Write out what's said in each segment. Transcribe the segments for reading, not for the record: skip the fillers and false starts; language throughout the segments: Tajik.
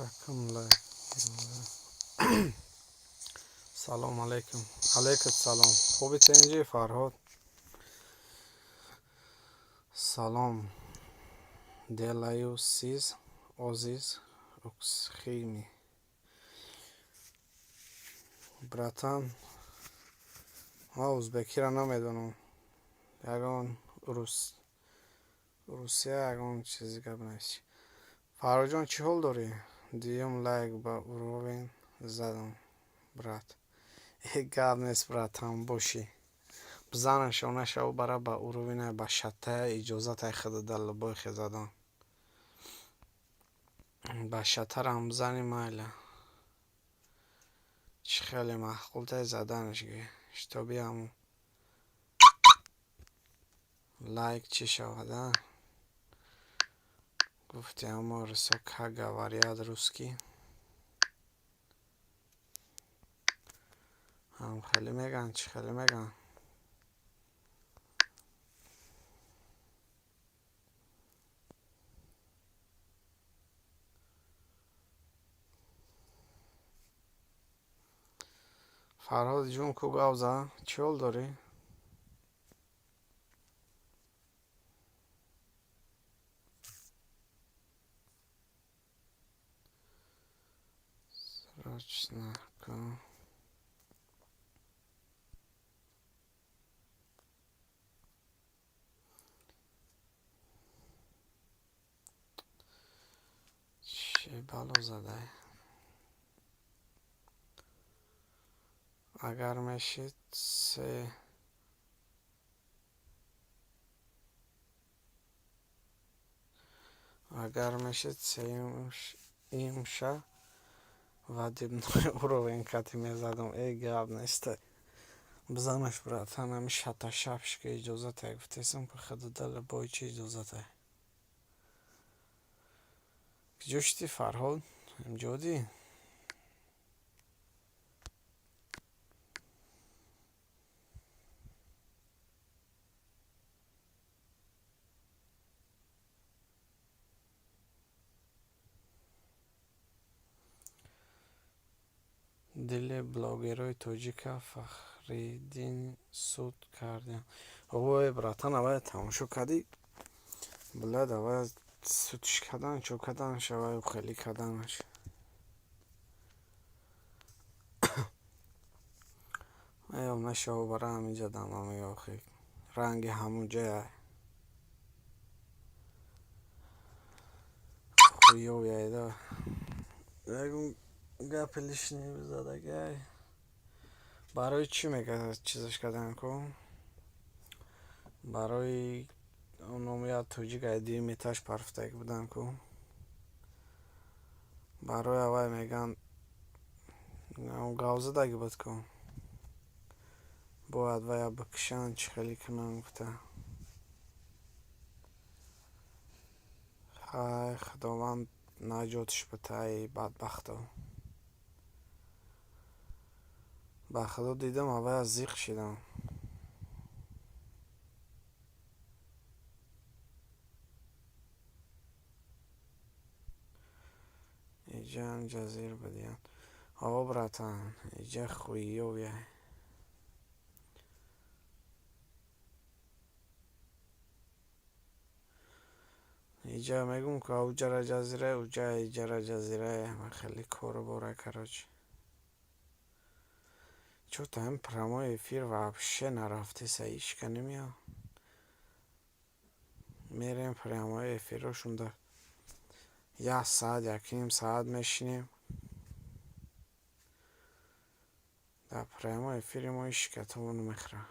Якум лайк. Салом алейкум. Алейкум салом. Хуби, тинҷӣ, Фарҳод? Салом. Делаю сиз озиз уксхими. Братан, ман узбекиро намедонам. Ягон рус русия ягон чизи гап нест. Фарҳодҷон, чӣ ҳол дорӣ? Дуюм лайк ба уровень задам, брат. Э, гап нест, братан, бошӣ. Бизанашо, нашав, бара ба уровень ба шаттая иҷозатай худада любой хе задан. Ба шаттарам бизанӣ, майла. Чӣ хеле маъқултай заданаш ги. Чтобы ҳамун лайк чӣ шавад, а? Гуфти ҳамо русо, как говорят русский. Ҳам хеле мегӯянд, чӣ хеле мегӯянд? Фарҳод ҷун, ку гап зад? Чӣ ҳол дорӣ? Срочно ку. Чӣ бало задай? Агар мешид се агар мешид сеюмша ва дневной уровень кати мезадам. Э, гап нест. Бизанаш, братан, ҳами шаташапш ки иҷозатай гуфтесам ки худуда любой чи иҷозатай. Куҷо шудӣ, Фарҳод? Инҷодӣ? Дили блогерои тоҷика Фахриддин суд кардем. Ой, братан, аввал тамошо кардӣ? Блядь, аввал судш кардан, чо карданаш, аввал хеле карданаш. Ё нашава, бара ҳаминҷа дама мега охи. Ранги ҳамун ҷая. Хуёвияйда. Ягон гапи лишний бизадагай. Барои чӣ мега чизаш кардан ку? Барои оном як тоҷик ай дуюм этаж парфтаг будан ку. Барои аввал мегӯянд гавзадаги буд ку. Бояд вая бикушанд, чӣ хеле кунанд гуфта. Хай, Худованд наҷотш бита ай бадбахто. Ба Худо, дидам, аввал зиқ шидам. Иҷа ҳам ҷазир будиян. О, братан, иҷа хуёвия. Иҷа мегӯм ку ауҷара ҷазира, уҷа иҷара ҷазира, хеле кору бора, короче. Чё-то ҳам прямой эфир вообще нарафтеса, ҳичка намеяд. Мерем прямой эфирошонда як саат, якним саат мешинем. Дар прямой эфири мо ҳичка то намехӯрад.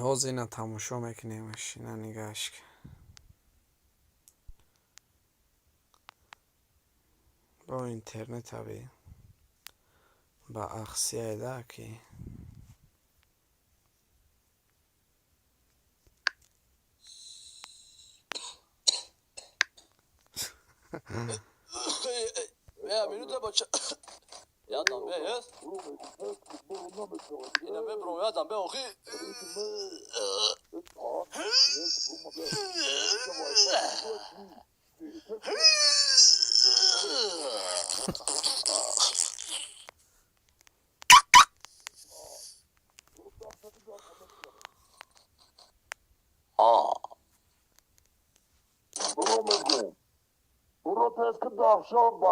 Ҳозир ина тамошо мекунемаш, ина нигаҳаш ка. Бо интернет аби ба ахсияйда ки. Минута бача. Ядам бе, ес? Ина бе бро, ядам бе, охи.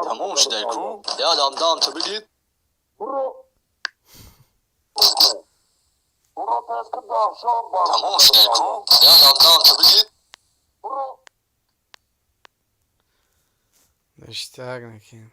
Тамом шудай ку? Ядам дам ту бигир. Тамом шудай ку? Ядам дам ту бигир. Ништяк накин.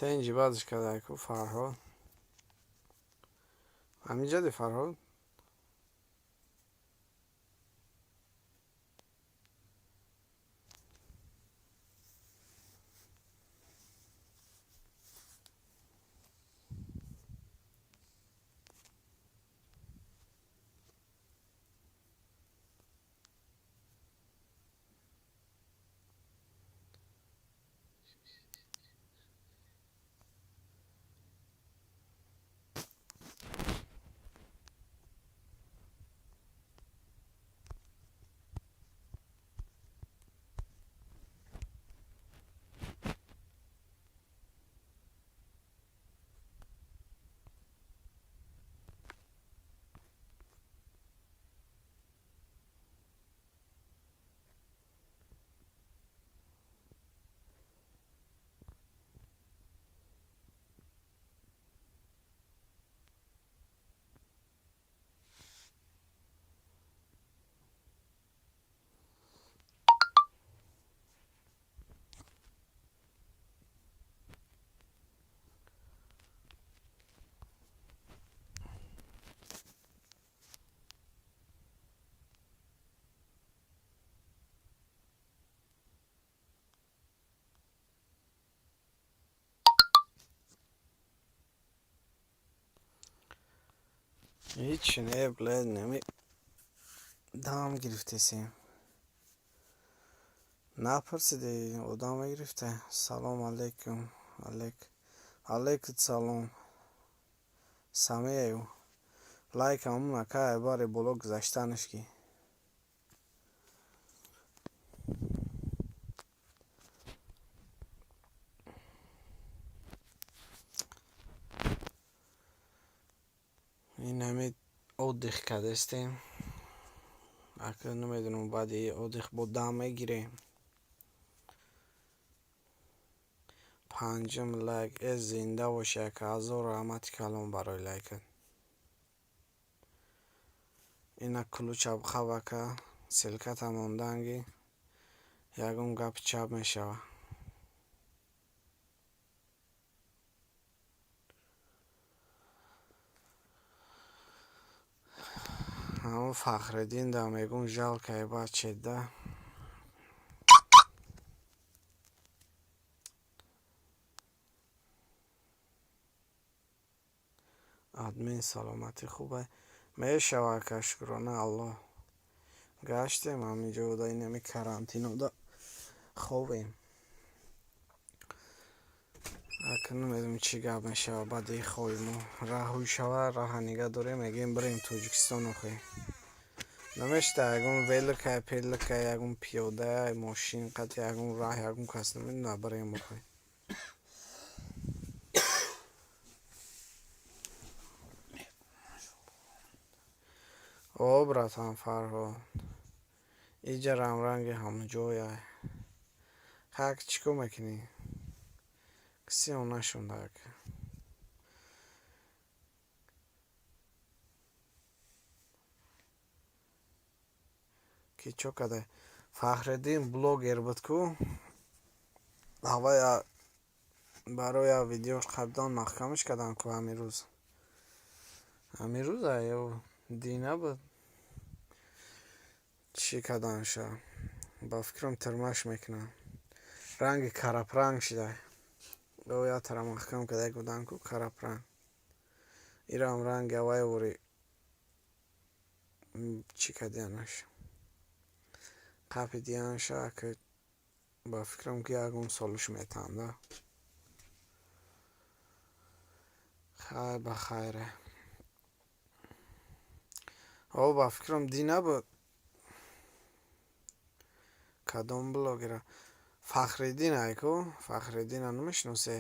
Тенҷи баъдаш кардайку, Фарҳод. Ҳаминҷади, Фарҳод? Ҳичи не, блед, неми дам гирифтесем. Напурсиди, одам мегирифте. Салом алейкум. Алейк. Алейкум салом. Самею. Лайк ҳамун ака бари боло гузаштанаш ки. Ин ҳами отдых кардастем. Ака, намедонам, баъди отдых бо дам мегирем. Панҷум лайк. Э, зинда боши, ака, ҳазор раҳмати калон барои лайкат. Ина ключа бихаб, ака, ссылката монданги, ягон гапи чап мешава. Ҳамун Фахриддин да мегум, жалко бачеда. Админ, саломатӣ хубе? Мешава, ака, шукрона Аллоҳ. Гаштем ҳаминҷода, инами карантинода хобем. Ака, намедонам, чӣ гап мешава баъди хоби мо. Раҳҳӯй шава, раҳа нигаҳ дорем, мегӯем, бирем Тоҷикистон охе. Намешта ягон великай, пеликай, ягон пиёда, мошин қати, ягон раҳ, ягон кас намедонад, бирем охе. О, братан Фарҳод. Иҷа рамранги ҳамҷояй. Ҳак, чӣ кор мекунӣ? Касе он нашунда, ака. Ки чо када? Фахриддин блогер буд ку. Ҳавая Барои як видеош қабдан маҳкамаш карданд ку ҳамин рӯз. Ҳамин рӯза ё дӣ набуд? Чӣ карданша? Ба фикрам тирмаш мекунанд. Ранги карапранг шидай. Ё яктара маҳкам карда буданд ку карапранг. Ирам ранги аввай вори чӣ кардианаш? Қапидианша ки ба фикрам ки ягон солиш метаҳанда. Хайр, ба хайре. О, ба фикрам дӣ набуд. Кадом блогера? Фахриддин ай ку? Фахриддина намешиносе?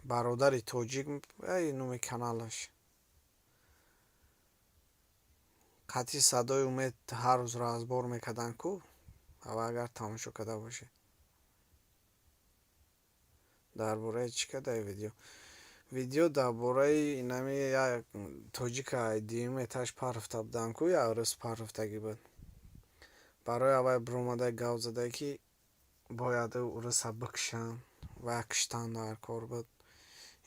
Бародари тоҷик ай номи каналаш. Қатъи садои умед ҳар рӯз разбор мекарданд ку? Ава агар тамошо карда бошед. Дар бораи чӣ кардаи видео? Видео дар бораи инами як тоҷика дуюм этаж партофта буданд ку, як рӯз партофтагӣ буд. Барои аввай биромада гап зада ки бояд ӯ урыса бикушанд ва куштан дар кор буд.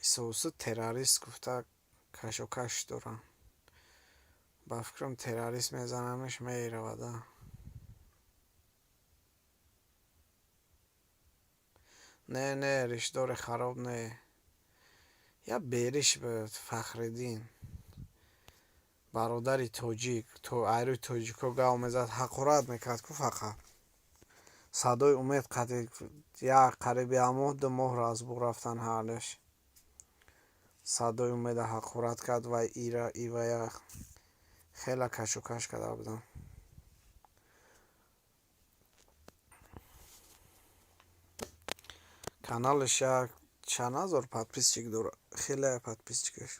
Исоусу террорист гуфта кашокаш доранд. Ба фикрам террорист мезананаш меравада. Не, не, ришдори хароб не. Я бериш буд Фахриддин. Бародари тоҷик, айрӯи тоҷикҳо гап мезад, ҳақорат мекард ку фақат. Садои умед қатъи як қариби як моҳ, 2 моҳ разбор рафтан ҳардуш. Садои умеда ҳақорат кард ва ира ивая хела кашокаш карда буданд. Каналаш як чанд ҳазор подписчик дорад. Хеле подписчикаш.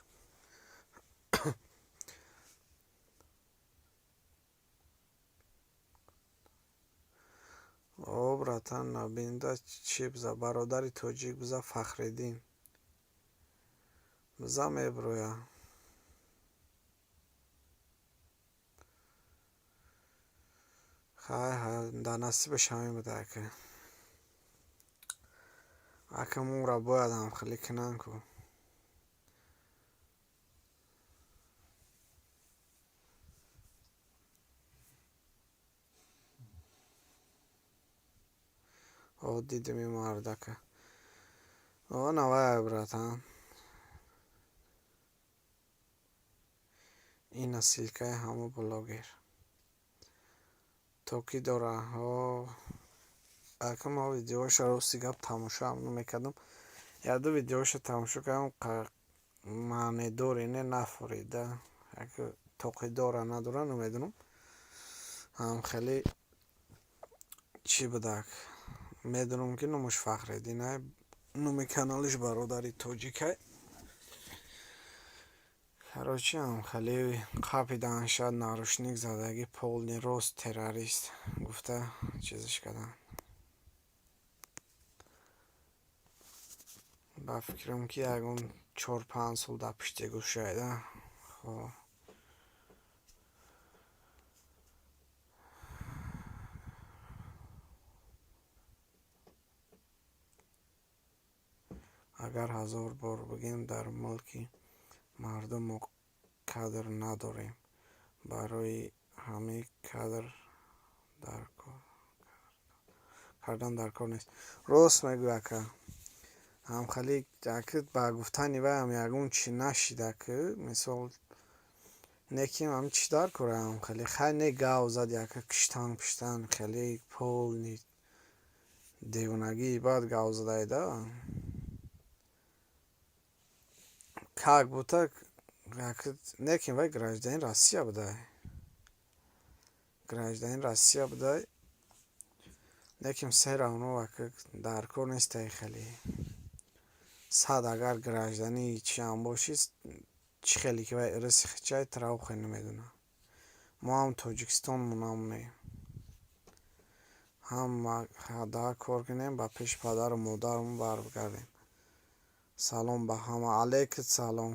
О, братан, набинда чӣ биза? Бародари тоҷик биза Фахриддин. Биза меброя. Хай, дар насибаш ҳамин буда ака. Ака моро бояд ҳамхелӣ кунанд ку. О, дидем ин мардака. О, навай, братан. Ина ссылкаи ҳамо блогер. Токи дора. О, ака ма видеоша рости гап тамошоам намекардам. Якду видеоша тамошо кардам, маънедори не нафорида. Ака тоқи дора надора намедонам. Ҳам хеле чӣ будак. Медонам ки номаш Фахриддин ай, номи каналаш бародари тоҷикай. Короче, ҳам хеле қапидан шад наручник задагӣ полный рост террорист гуфта чизаш карданд. Ба фикрам ки ягон 4-5 сол дар пушти гӯшайда. Хоб. Агар ҳазор бор бигем, дар мулки мардум мо кадр надорем. Барои ҳамин кадр кардан дар кор нест. Рост мегӯй ака. Ҳамхеле ака ба гуфтани вайам ягон чӣ нашида ки мисол неким ҳам чӣ дар кора ҳамхеле хай не гав зад яка киштан пиштан хеле полный девонагии бад гав задаида. Как будто неким вай гражданин Россия будай. Гражданин Россия будай. Неким всё равно ака дар кор нестай хеле. Сад агар гражданини чиам бошӣ, чӣ хеле ки вай ирси хичай травхе намедонам. Мо ҳам Тоҷикистон монамонем. Ҳам дар кор кунем, ба пеши падару модарамон баргардем. Салом ба ҳама. Алейкум салом.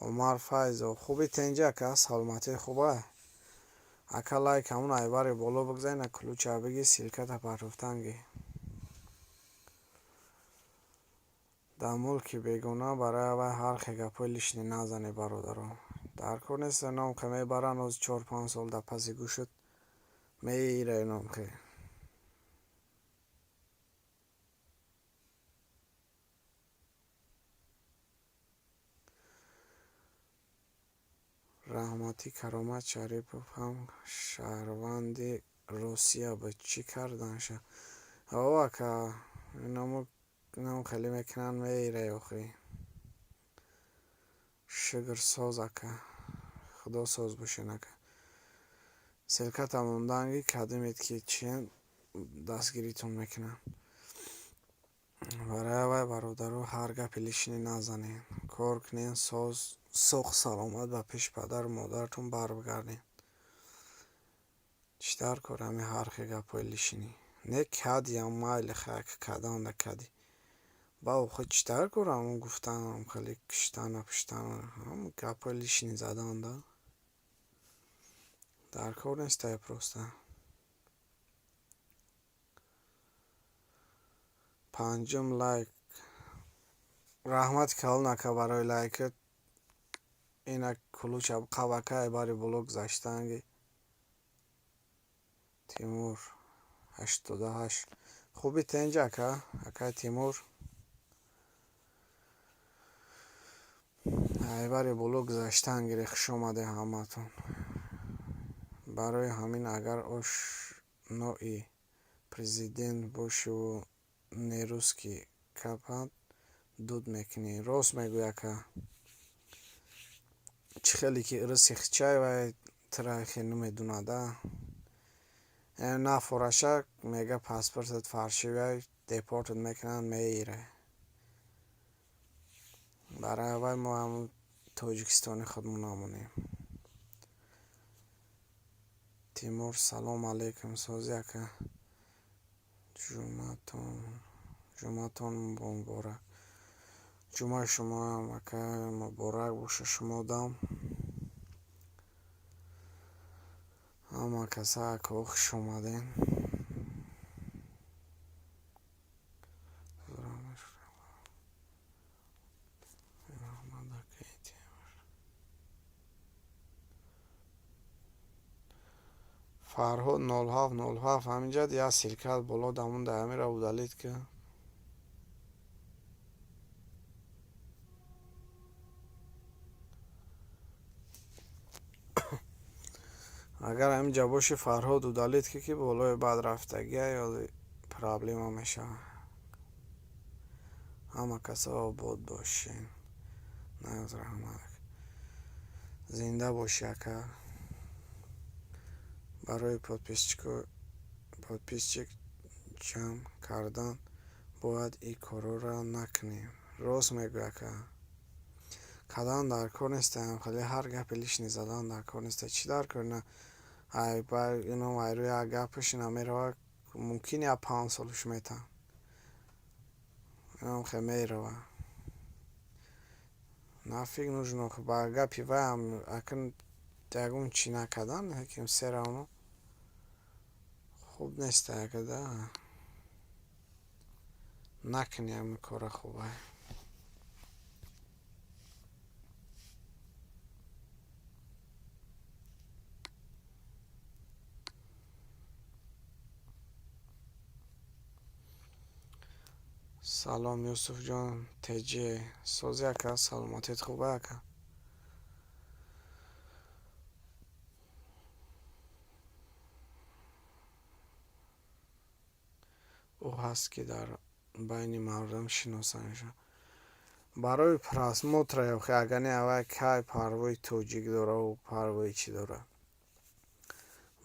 Умар Файзов. Хуби тенҷи ака? Саломатӣ хуба? Ака лайк ҳамун айбари боло бигзар, ина ключа биги, ссылката партофтан ги. Дар мулки бегона барои вай ҳар хел гапҳои лишний назанед, бародаро. Дар кор нест, номхе мебаранд, оз 4-5 сол дар паси гӯшат меира номхе. Раҳматӣ Каромат Шарипов ҳам шаҳрванди Русия буд. Чӣ карданша? О, ака, инам хеле мекунанд, меира охи. Шукр, соз, ака. Худо соз бошен, ака. Ссылката монданги кадимед ки чиен дастгиритон мекунам. Барои вай, бародаро, ҳар гапи лишний назанед. Кор кунед, соз, соғ саломат ба пеши падару модаратон барбигардед. Чӣ дар кор ҳами ҳар хел гапҳои лишний? Не кадиам майли, хай каданда кади. Ба охи чӣ дар кор ҳамун гуфтанам хеле киштана пиштана ҳам гапҳои лишний заданда? Дар кор нестай просто. Панҷум лайк. Раҳмати калон, ака, барои лайкат. Ина кулуча қабака бари боло гузаштанги. Тимур 88. Хуби тенҷ, ака, акай Тимур. Айбари боло гузаштан гире, хуш омадед ҳаматон. Барои ҳамин агар ошнои президент бошиву нерусский капад, дуд мекунӣ. Рост мегӯй, ака. Чӣ хеле ки рӯси хичай вай тура хел намедонада. Нафораша мега паспортат фальшивый, депортат мекунанд, меира. Барои вай мо ҳамун Тоҷикистони худмон намонем. Тимур, салом алейкум, созӣ, ака. Ҷумъатон муборак. Ҷумъаи шумоам, ака, муборак боша шумодам. Ҳама каса, акаҳо, хуш омадед. Фарҳод 0707, ҳаминҷа як ссылка боло дамонда, ҳаминро удалить кун. Агар ҳаминҷа боши, Фарҳод, удалить кун, ки болои баъд рафтагия ё проблема мешавад. Ҳама каса обод бошен. Наз, раҳмат. Зинда бошӣ, ака. Барои подписчик ҷамъ кардан бояд ин корҳоро накунем. Рост мегӯй, ака. Кадан дар кор нестаям, хеле ҳар гапи лишний задан дар кор неста. Чӣ дар кор ина ино айрӯи як гапаш ина мерава, мумкин як 5 солаш метаҳанд. Инам хел мерава. Нафиг нужно ба гапи вайам акн ягон чӣ накардан, лекин всё равно хуб неста, ака, да. Накунӣ ҳамин кора, хубай. Салом, Юсуфҷон Теҷе. Созӣ, ака, саломатият хубай, ака? Ӯ ҳаст, ки дар байни мардум шиносанша. Барои просмотра охи, агар не аввал кай парвои тоҷик дораву парвои чӣ дора.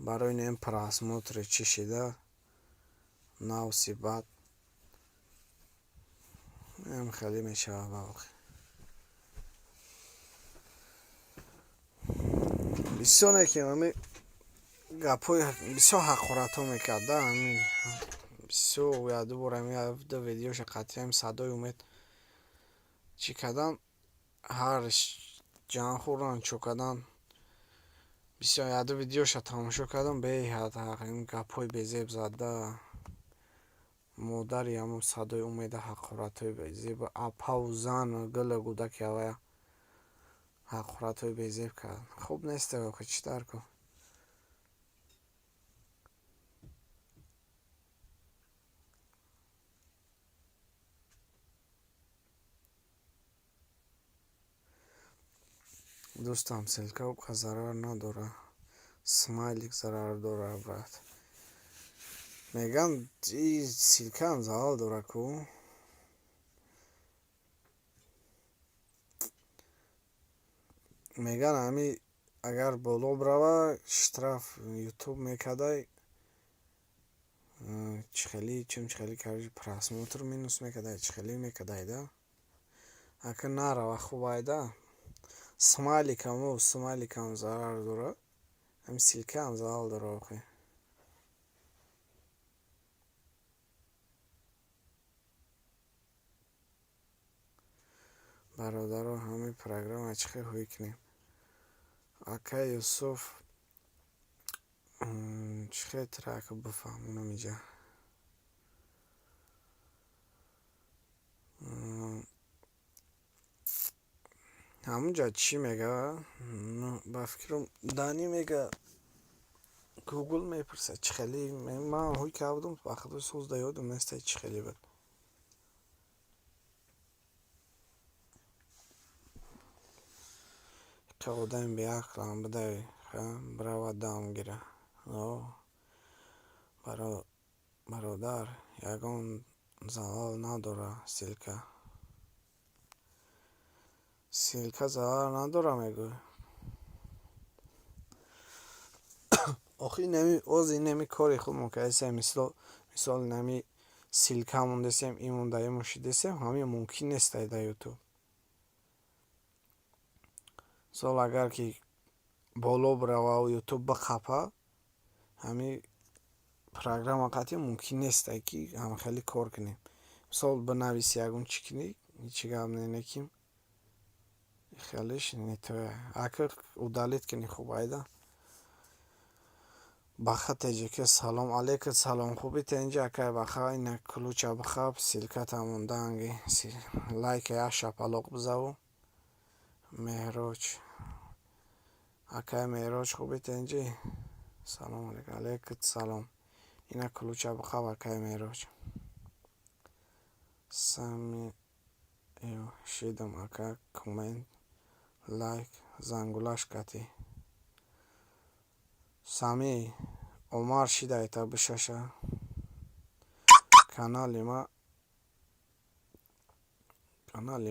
Барои ин просмотри чӣ шида навси баъд ам хеле мешавад ба охир. Бисёр не ки ҳами гапҳои бисёр ҳақоратҳо мекард да, ҳамин бисёр яду бор ҳами ду видеоша қатъиам садои умед чӣ кардан, ҳар ҷанг хӯрдан, чо кардан. Бисёр яду видеоша тамошо кардам, беҳад ин гапҳои безеб зада. Модари ҳамун Садои Умеда ҳақоратҳои безеб, апаву зану гулу гудаки ҳавая ҳақоратҳои безеб кард. Хуб нест, охи чӣ дар кор? Дӯстам, ссылка уқа зарар надорад. Смайлик зарар дорад, брат. Мегӯянд, и ссылкаам залал дорад ку? Мегӯянд, ҳами агар боло бирава, штраф Ютуб мекардай, чӣ хеле, чун чӣ хеле, короче, просмотр минус мекардай, чӣ хеле мекардай да? Ака нарава, хуб айда. Смайликам зарар дорад. Ҳами ссылкаам залал дорад охи. Бародаро, ҳамин программа чӣ хел ҳуй кунем? Акай Юсуф, чӣ хел тира бифаҳмонам иҷа? Ҳамунҷа чӣ мега? Ба фикрам, Дани мега, Гугл мепурсад, чӣ хеле. Ман ҳуй карда будам, ба худо соз да ёдам нест, чӣ хеле буд. Ка одами беақлам будай, бирава дам гира. Бародар, ягон залал надорад ссылка. Ссылка зарар надора, мегӯй. Охи инами оз инами кори худмон кардесем, мисол инами ссылка мондесем, ин монда, ин шидесем, ҳамин мумкин нест дар Ютуб. Мисол, агар ки боло бирававу Ютуб биқапа, ҳамин программа қатъи мумкин нест, ки ҳамхеле кор кунем. Мисол, бинависи, ягон чӣ кунӣ, ҳечи гап не, лекин хелеш не тоя. Ака удалить кунӣ, хуб айда. Баха теҷеке, салом алейкум, салом, хубӣ, тенҷи, акай Баха? Ина ключа бихаб, ссылката мондаанги, лайка як шапалоқ бизаву. Меҳроҷ, акай Меҳроҷ, хубӣ, тенҷи? Салом алейкум, алейкум салом. Ина ключа бихаб, акай Меҳроҷ. Сами шидам, ака, коммент, лайк, зангулаш кати. Сами Омар шидайта бишаша. Канали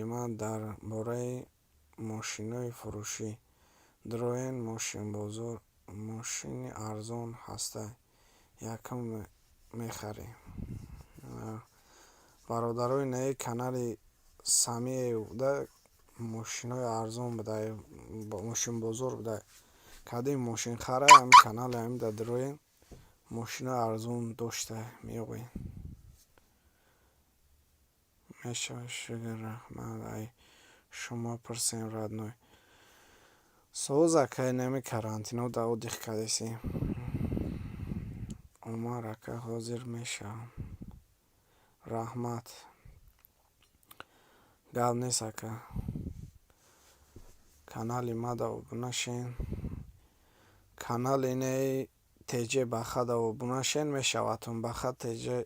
ма дар бораи мошинои фурӯшӣ. Дроен мошинбозор, мошини арзон ҳастай. Якум мехарем. Бародарои, наи канали Самиев да мошинои арзон будай, мошинбозор будай. Кадем мошинхара, ҳамин канали ҳамин да дроен, мошинои арзон дошта меоянд. Мешавад, шукр, раҳмат. Ай шумо пурсем, родной. Соз, акай, нами карантино да отдых кардесем. Омар ака, ҳозир мешавам. Раҳмат. Гап нест, ака. Канали мада обуна шен. Канали неи ТЖ Бахада обуна шен, мешавадтон. Баха ТЖ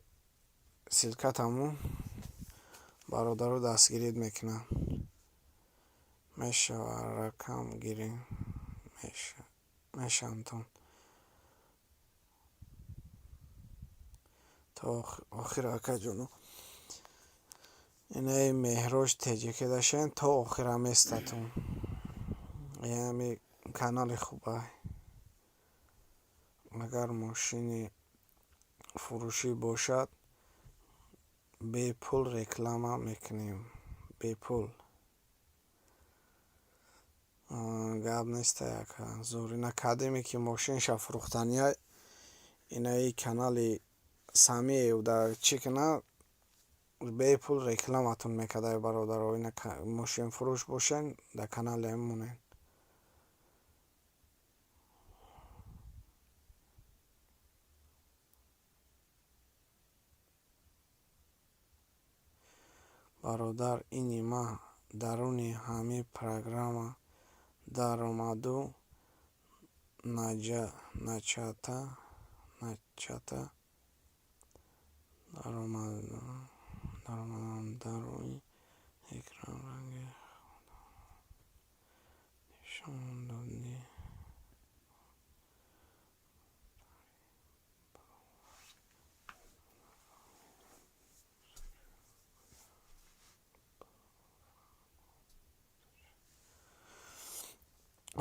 ссылкатамон, бародаро дастгирит мекунанд. Мешавад, рақам гирем, мешавамтон. То охир, акаҷоно. Инаи Меҳроҷ ТЖ дашен, то охира местатон. Яъне канали хубай. Агар мошини фурӯшӣ бошад, бепул реклама мекунем. Бепул. Гап нестай, ака. Зур ина кадеме ки мошинша фурӯхтанияй, инаи канали Самиев да чӣ кунад, бепул рекламатон мекардай, бародаро. Ина мошинфурӯш бошен, дар канали ҳам монед. Бародар, ини ма даруни ҳамин программа даромаду начата даромадам, дар рӯи экран ранги нишон додӣ.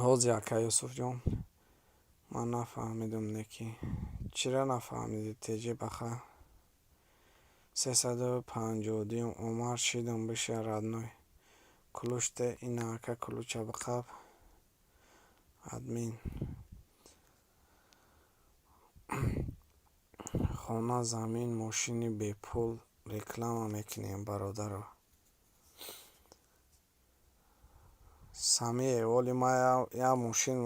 Ҳозир, ака Юсуфҷон, ман нафаҳмидум, неки чира нафаҳмидӣ? Теҷе баха 352-юм Омар шидам, биша, родной. Ключ те ина, ака, ключа биқаб, админ. Хона, замин, мошини бепул реклама мекунем, бародаро. Самие, оли ма як мошин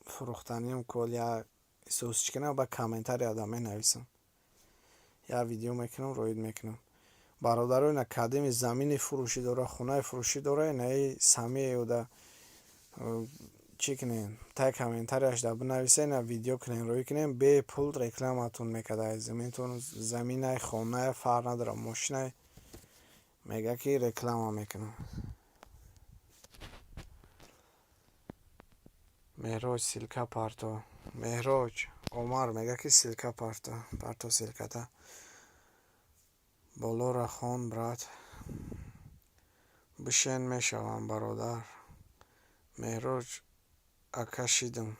фурӯхтаниам ку, оли як исусч кунам, ба комментарияда менависам, як видео мекунам, роид мекунам. Бародаро, ина кадеми замини фурӯшӣ дора, хонаи фурӯшӣ дора, инаи Самиеуда чӣ кунем, тай комментарияшда бинависа, ина видео кунем, роӣ кунем, бепул рекламатон мекарда. Заминтон, заминай, хонае, фарқ надорад, мошинай, мега ки реклама мекунам. Меҳроҷ, ссылка парто. Меҳроҷ, Омар мега ки ссылка парто, парто ссылката. Болора хон, брат. Бишен, мешавам, бародар. Меҳроҷ ака, шидам.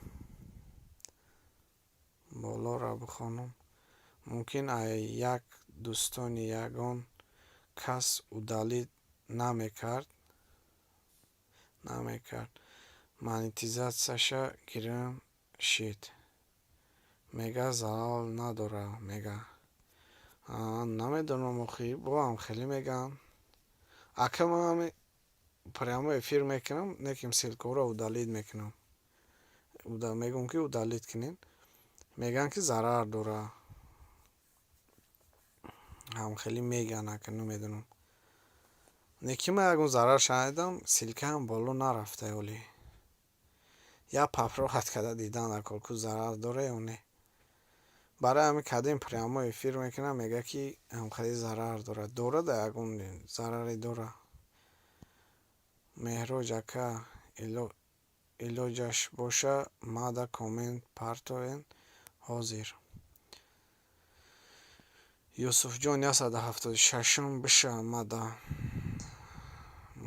Болора бихонам. Мумкин ай як дӯстони ягон кас удалить намекард, монетизатсияша гирм шид. Мега залал надора, мега. Намедонам охи, боам хеле мегӯянд. Ака, ман ҳами прямой эфир мекунам, неким ссылкаҳоро удалить мекунам. Мегӯям ки удалить кунед. Мегӯянд ки зарар дора. Ҳамхелӣ мегӯянд, ака, намедонам. Неки ман ягон зарарша надидам, ссылкаам боло нарафта ҳолӣ. Як попробовать карда дидан дар кор, ку зарар дора ё не. Барои ҳамин кадем прямой эфир мекунам, мега ки ҳамхелӣ зарар дорад. Дорад, ягон зараре дора. Меҳроҷ ака, илоҷаш боша, мада коммент партоен ҳозир. Юсуфҷон, 176-ум биша мада.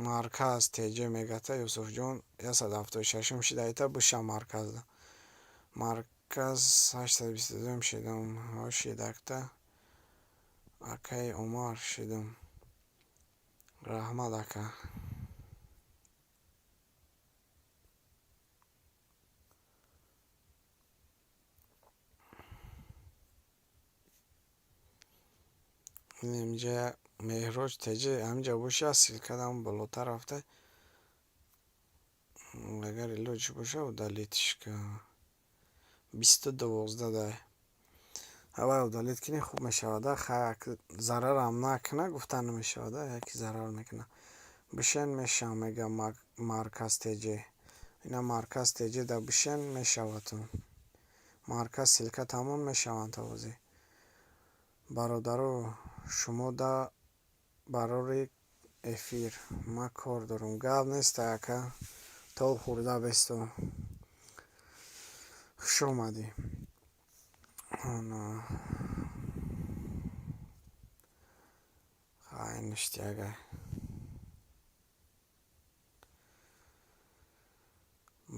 Марказ теҷе мегата, Юсуфҷон, 176-ум шидаита, биша марказда. Марказ 822-ум шидам. Ҳо, шидакта. Акаи Омар, шидам. Раҳмат, ака. Инҷа Меҳроҷ теҷе ҳаминҷа боша, ссылкадам болотар рафта. Агар илоҷ боша, удалитьш ка. 20:12 дай. Аввал удалить кунӣ, хуб мешавада. Хай, зарарам накуна, гуфта намешавада, яке зарар мекуна. Бишен, мешавам, мега марказ теҷе. Ина марказ теҷе да бишен, мешавадтун. Марказ ссылка тамом мешаванд тавозӣ. Бародаро, шумо да барори эфир. Ман кор дорам. Гап нест, ака. То хӯрда бесто. Хуш омадӣ. Ана. Хай, ништяк.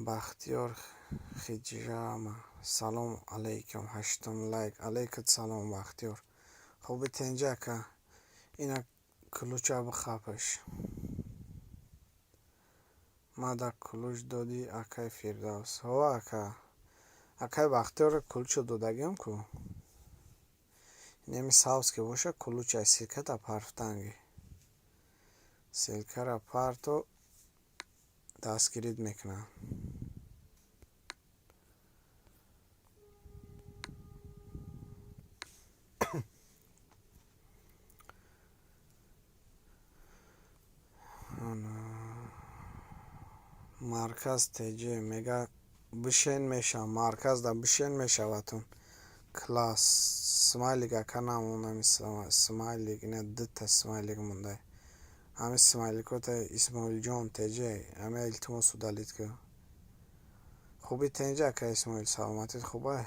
Бахтиёр Хиҷрама. Салом алейкум. Ҳаштум лайк. Алейкум салом, Бахтиёр. Хуби, тенҷа, ака. Ина ключа бихапаш. Мада ключ додӣ, акай Фирдавс. Ҳо, ака. Акай Бахтиёр, ключо додагиам ку. Инами сабз ки боша, ключай, ссылката парфтанги. Ссылкара парто, дастгирит мекунам. Марказ ТЖ мега бишен меша, марказ да бишен мешаватун. Класс смайлик ака намонами, смайлик ина дута смайлик мондай. Ҳами смайликота, Исмоилҷон ТЖ, ҳами илтимос удалить кун. Хуби, тенҷа, ака Исмоил, саломатит хубай?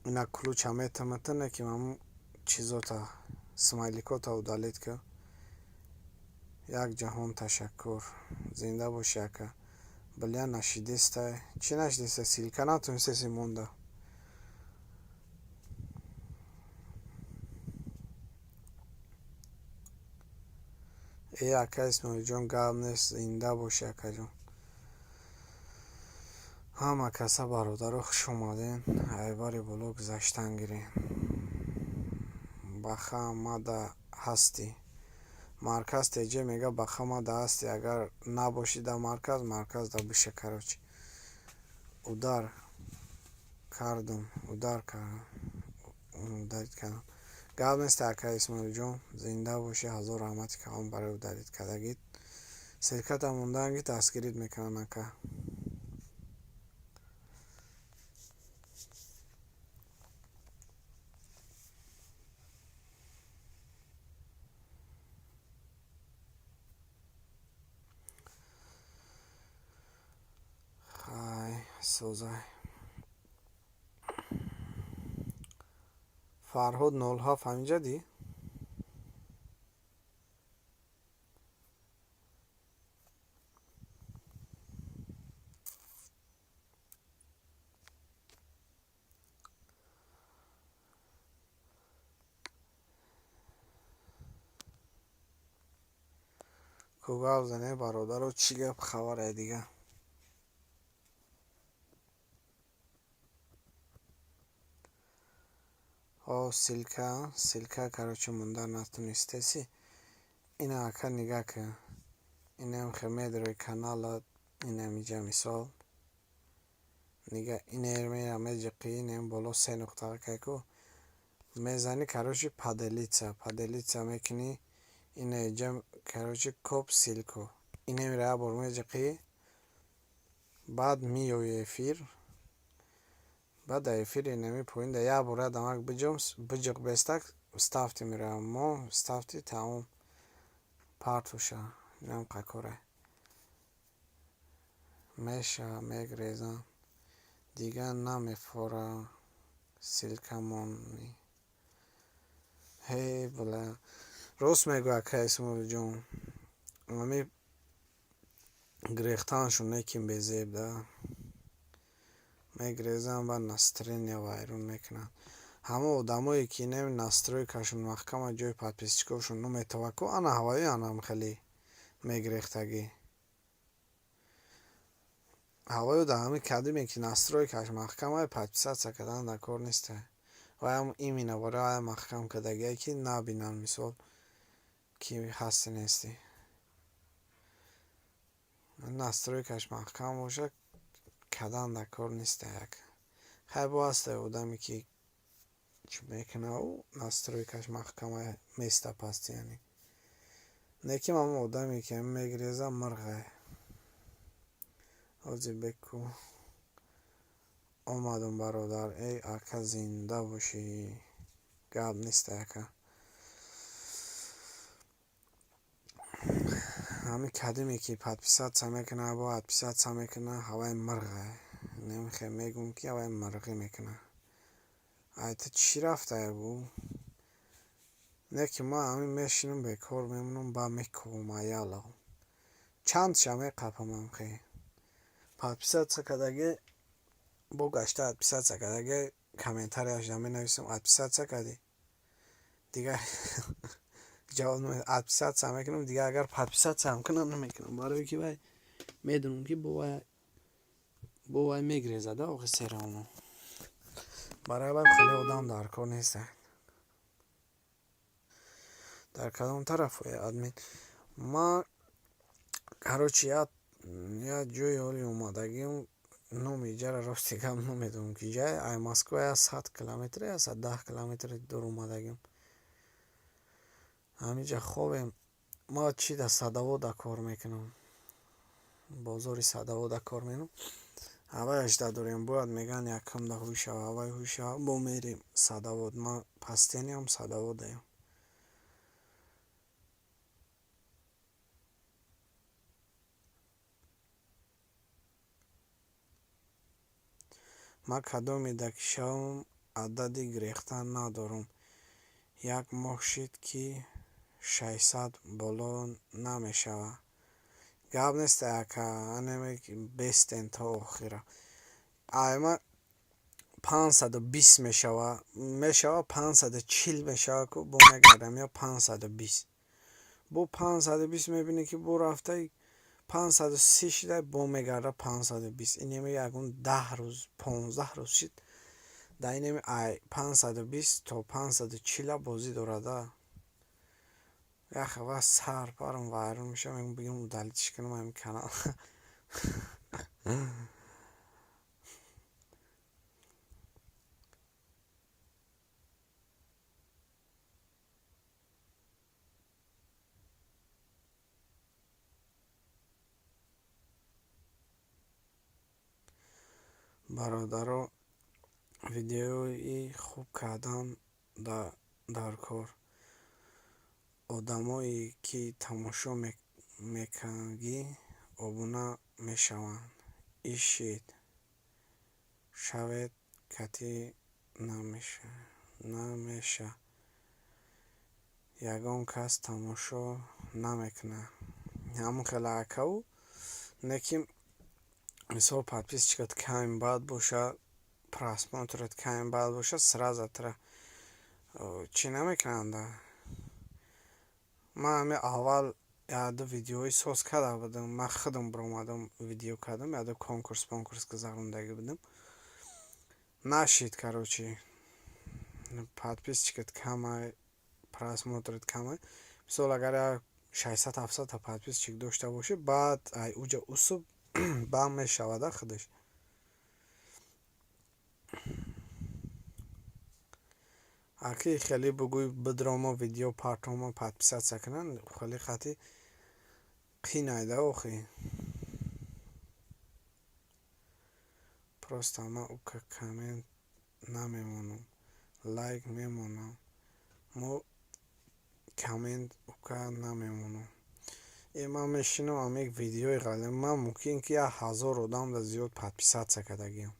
Ина ключа метаматане ки маму чизота, смайликота удалить кун. Як ҷаҳон ташаккур, зинда бошӣ, ака. Бля, нашидистай. Чӣ нашидистай? Ссылка натонистеси монда. Э, ака Исмоилҷон, гап нест, зинда бошӣ, акаҷон. Ҳама каса, бародаро, хуш омаден. Айбари боло гузаштан гирен. Баха мада ҳастӣ. Марказ ТЖ мега баха мада ҳастӣ. Агар набошӣ дар марказ, марказ да биша, короче. Удар кардум, удар кардам, удалить кардам. Гап нест, ака Исмоилҷон, зинда бошӣ, ҳазор раҳмати калон барои удалить кардагит. Ссылката мондаан ки дастгирит мекунанд, ака. Хай, созай. Фарҳод 07 ҳаминҷа дӣ? Ку гап зане, бародаро, чӣ гап хабаре дига? О, ссылка, ссылка, короче, монда натонистеси. Ина, ака, нигаҳ кун. Инам хе медрои канала, инам иҷа мисол. Нига инер мера меҷиқӣ, инем боло се нуқта кайку. Мезани, короче, поделиться, поделиться мекунӣ. Ина иҷа, короче, коп ссылку. Инемира як бор меҷиқӣ. Баъд меои эфир. Баъд дар эфири инами поин да як бор дамак биҷум, биҷиқ бестак, вставьте меравам. Мо вставьте, тамом, партуша. Инам қакоре. Меша мегрезам. Дига намефора ссылка монӣ. Ҳей, бля. Рост мегӯ, ака Исмоилҷон. Ами гирехтанашон неким безеб да. Мегирезанд, баъд настроение вайрон мекунанд. Ҳама одамое ки инами настройкашон маҳкама, ҷои подписчикошон наметова ку, ана ҳаваи анам хеле мегирехтагӣ. Ҳаваю дар ҳами кадиме ки настройкаш маҳкама, подписаться кардан дар кор несте. Ваям именно барои ая маҳкам кардагие ки набинанд, мисол, ки ҳасти нестӣ. Настройкаш маҳкам бошад, кардан дар кор несте як. Хай, бо ҳасте одаме ки чӣ мекунад, ӯ настройкаш маҳкама места постоянно. Лекин ҳамон одаме ки мегиреза, мирғай. Ҳозир беку омадум, бародар. Эй, ака, зинда бошӣ. Гап нест, ака. Ҳами кадиме ки подписаться мекунад, бо отписаться мекунад, ҳаваи мирғай. Немихе мегӯм ки ҳаваи мирғӣ мекунад. Ай ту чӣ рафтае бу? Не ки ман ҳамин мешинам, бекор мемонам, баъд мекобам аяло. Чандша меқапам ҳамхе. Подписаться кардагӣ, бо гашта отписаться кардагӣ, комментарияшда менависам: отписаться кардӣ? Дигар ҷавоб отписаться мекунам, дигар агар подписаться ҳам кунам, намекунам. Барое ки вай медонам ки бо вай мегирезад охи всё равно. Барои вай хеле одам дар кор нестанд. Дар кадом тараф, админ? Ман, короче, як ҷои ҳоли омадагиам, номи иҷара рости гап намедонам ки ҷай, ай Москва як 100 километр, 110 километр дур омадагиам. Ҳаминҷа хобем. Ма чӣ дар садовода кор мекунам. Бозори Садовода кор менам. Ҳавай ажда дорем, бояд мегӯянд якумда ҳуй шава, ҳавай ҳуй шава, бо мерем Садовод. Ман пастениам Садоводаям. Ман кадомеда ки шавам, адади гирехтан надорам. Як моҳ шид, ки 600 боло намешавад. Гап нест, ака, анеме бестен то охира. Айма 520 мешава, мешава 540 мешава, ку бо мегардам ё 520. Бо 520 мебинӣ, ки бо рафта 530 шида, бо мегарда 520. Инеми ягон 10 рӯз, 15 рӯз шид. Дар инеми ай 520 то 540 бозӣ дорада. Яхе ва сар парам вайрон мешавам, мегӯям бигирам удалить ш кунам ҳамин канал. Бародаро, видеои хуб кардан дар кор. Одамое ки тамошо мекунагӣ, обуна мешаванд. Ишид шавед, катӣ намеша. Ягон кас тамошо намекунад. Ҳамон хеле акаву не ки мисол подписчик ат ками бад боша, просмотр ат ками бад боша, сразу тра чӣ намекунанда. Ман ҳами аввал якду видеои соз карда будам, ман худам биромадам, видео кардам, якду конкурс понкурс гузарондагӣ будам. Нашид, короче. Подписчик ат камай, просмотр ат камай. Мисол, агар як 600, 700 подписчик дошта бошӣ, баъд ай уҷа усуб бам мешавада худаш. Аки хеле бугӯй бидромо, видео партомо, подписаться кунанд, хеле хати қинайда охи. Просто ман ука коммент намемонам, лайк мемонам. Мо коммент ука намемонам. Э, ман мешинам ам як видеои ғалам, ман мумкин ки 1000 одамда зиёд подписаться кардагиам.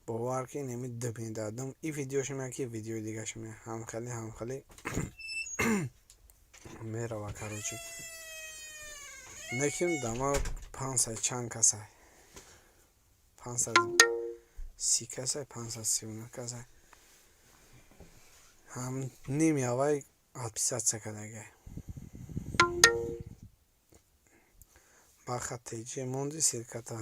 Бовар ки инами дубин и видеошам, яки видеои дигашам ҳамхеле ҳамхеле мерава, короче. Лекин дама 500 чанд касай. 530 касай, 539 касай. Ҳам ними аввай подписаться кардагиай. Баха теҷи монди ссылка та.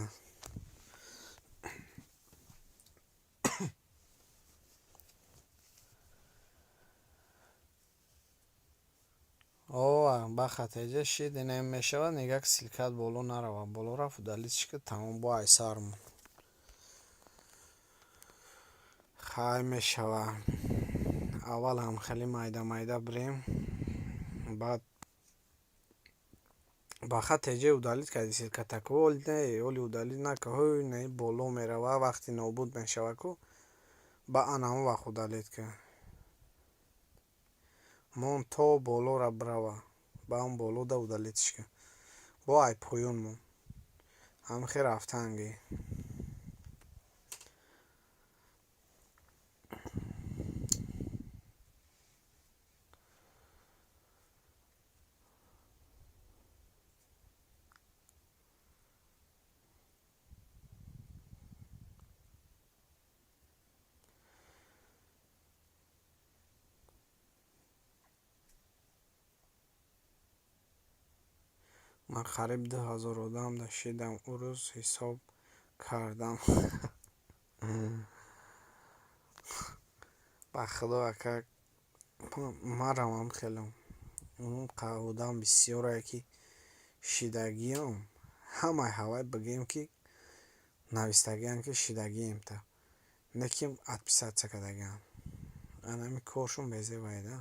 О, баха теҷа шид, инам мешавад, нигак ссылка т боло нарава. Боло рафт, удалить ш кид, тамом, бо ай сармон. Хай, мешава. Аввал ҳам хеле майда майда бирем. Баъд баха теҷа удалить кардӣ ссылка та ку, оли не, оли удалить нака, ҳой не, боло мерава, вақти нобуд мешава ку, ба ан ҳамон вақт удалить кун. Мон то болора бирава, ба он болода удалить ш кун. Бо ай поён мон. Ҳамихе рафтанги. Ман қариб 2000 одамда шидам, ӯ рӯз ҳисоб кардам. Ба худо, ака, марам ҳам хелам. Он одам бисёрае ки шидагиам, ҳамаи ҳавай бигӯем ки навистагиам ки шидагием та. Не ки отписаться кардагиам. Анами коршон безебайда.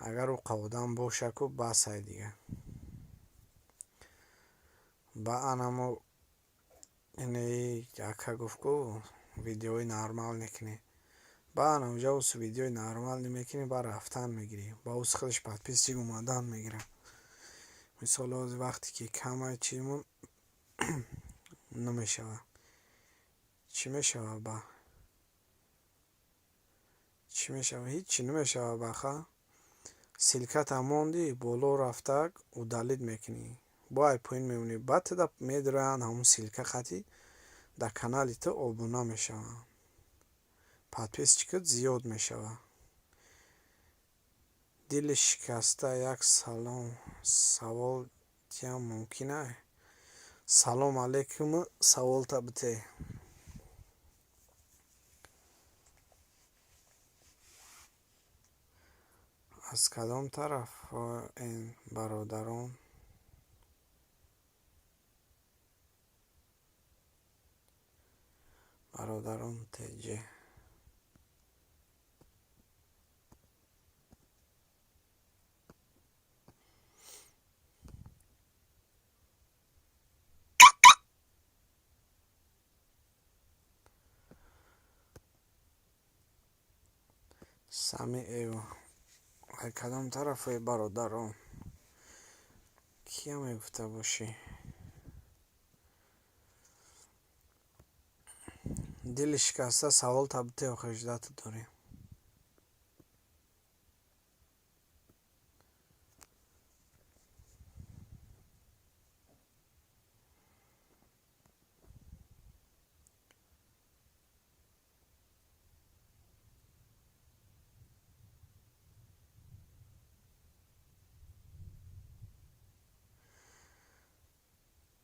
Агар ӯ одам боша ку, басай дига. Ба анамо инаи ака гуфт, ку видеои нормал мекунӣ. Ба ана уҷа ус видеои нормал мекунӣ, ба рафтан мегирӣ. Ба ус худаш подписчик омадан мегирад. Мисол, ҳозир вақте ки камай чизмон намешавад. Чӣ мешавад ба? Чӣ мешавад? Ҳичи намешавад баха. Ссылката монди, боло рафта удалить мекунӣ. Бо ай поин мемонӣ. Баъд туда медироянд, ҳамун ссылка хати дар канали ту обуна мешаванд. Подписчикат зиёд мешавад. Дили шикаста, як салом савол тиям мумкин ай? Салом алейкум, саволта бите. Аз кадом тарафен, бародарон? Бародарон ТЖ. Самиев. Ай кадом тарафе, бародарон? Кия мегуфта бошӣ? Дили шикаста, саволта бите, охир ждать дорем.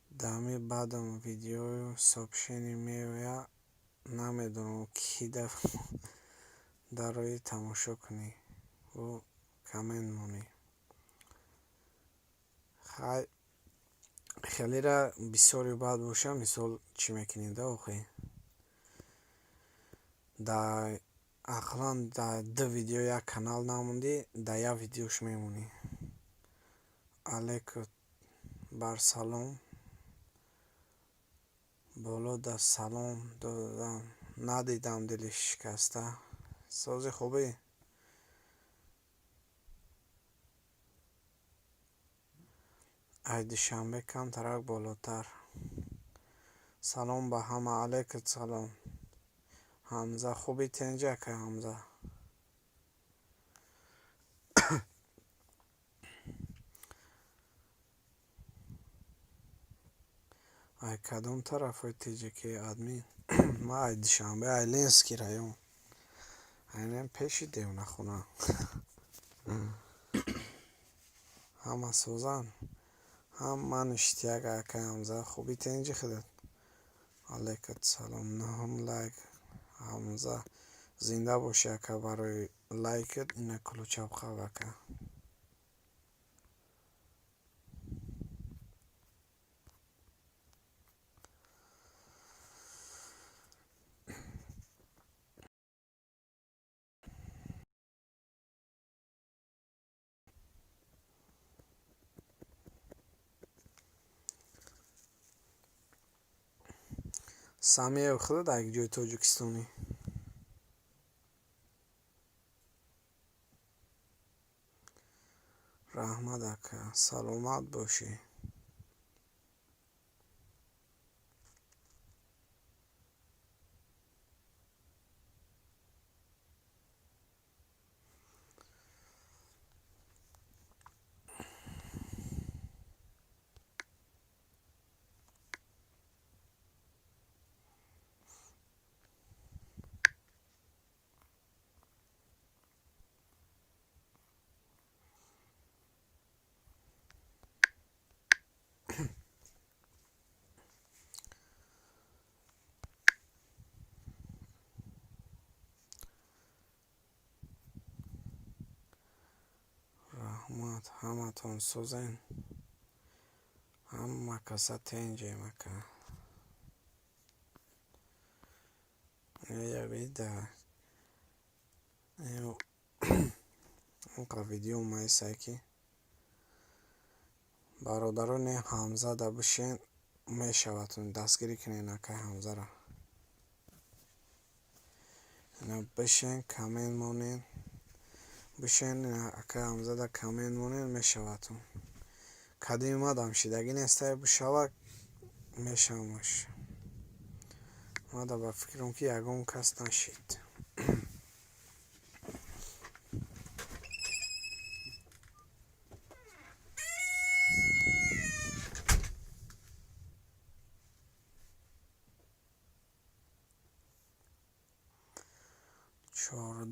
Дами баъдам видеою сообщение меояд, намедонам ки дарои тамошо кунӣ ӯ коммент монӣ. Хай, хелера бисёри бад боша, мисол, чӣ мекунӣ да охи? Да ақлан да ду видео як канал намондӣ, да як видеош мемонӣ. Алейку бар салом. Боло да салом додам, надидам, дили шикаста. Сози, хубӣ? Ай Душанбе камтарак болотар. Салом ба ҳама, алейкум салом. Ҳамза, хубӣ, тинҷи, акай Ҳамза? Ай кадом тарафҳои ТҶК, админ? Ман ай Душанбе, ай Ленинский район. Айнан пеши девонахона. Ҳама созанд? Ҳама ништяк, акай Ҳамза. Хубӣ, тинҷи худат? Алейкум салом. Нуҳум лайк, Ҳамза. Зинда бошӣ, ака, барои лайкат ина кулучабқаб, ака. Самиев, худат ай ҷои Тоҷикистонӣ? Раҳмат, ака, саломат бошӣ. Раҳмат, ҳаматон созен? Ҳама каса тенҷем, ака. Ябида онқа видео маисай, ки бародарони Ҳамзада бишен. Мешавадтон, дастгирӣ кунед акай Ҳамзара. Ина бишен, коммент монед. Бишен, акай Ҳамзада коммент монед, мешавадтон. Кадими мадам шидагӣ нестай, бишава, мешавамаш. Мада ба фикрам, ки ягон кас нашид.